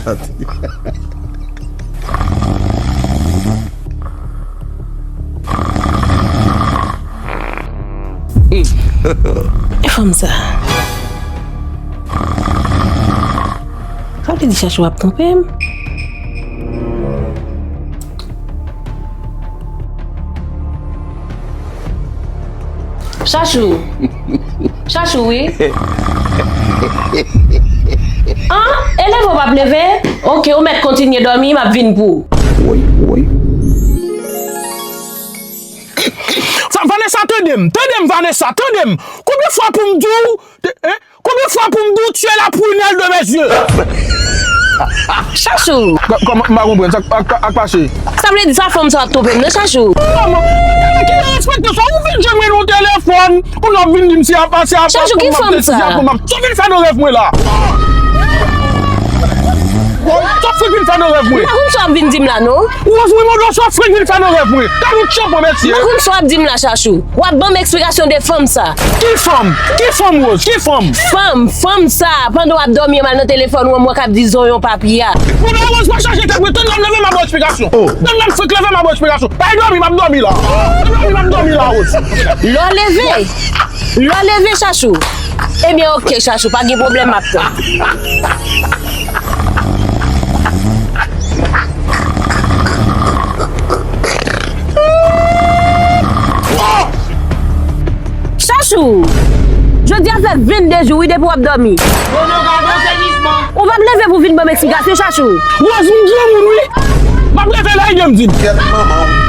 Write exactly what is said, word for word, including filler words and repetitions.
Tande. Fanm sa. Sa vle di Chachou ap twonpe m? Chachou. Chachou, wi. An? E leve w p ap leve? Oke, ou mèt kontinye dòmi, m ap vin pou ou. Woy, woy. Sa, Vanessa, tande m. Tande m, Vanessa, tande m. Konbyen fwa pou m di w, te- hein? Konbyen fwa pou m di w, tu es la prunelle de mes yeux? Chachou. Kò-, kòman, m pa konprann. Sa k, ak, ak pase? Sa vle di sa fanm sa ap twonpe m, non, Chachou? Kòman? Ki respekte sa? Ou vin jwenn mwen nan telefòn. Kounye a w ap vin di m se apa, se apa. Chachou, ki fanm sa? Sa w vin fè nan rèv mwen la? Sa w vin fè nan rèv mwen? M pa konn sa w ap vin di m la, non. Rose, mwen mande w sa w vin fè nan rèv mwen. Gade yon tchanpan, mesye. M pa konn sa w ap di m la, Chachou. W ap ban m eksplikasyon de fanm sa. Ki fanm? Ki fanm, Rose? Ki fanm? Fanm, fanm sa. Pandan w ap dòmi, m al nan telefòn ou an, m wè k ap di zonyon papi a. Bon, ben, Rose, pa chache tèt mwen. Tann la, m leve, m ap ba w eksplikasyon. Tann la, m fenk leve, m ap ba w eksplikasyon. Pa dòmi, m ap dòmi la. Pa dòmi, m ap dòmi la, Rose. Lè w leve. Lè w leve, Chachou. Ebyen, oke, Chachou, pa gen pwoblèm, m ap tann. Chachou! Jodi a fè vennde jou, wi, depi w ap dòmi. Ou p ap leve pou vin ban m eksplikasyon, Chachou. Rose, m granmoun, wi. M ap leve la, e byen m di l. Kèt manman w.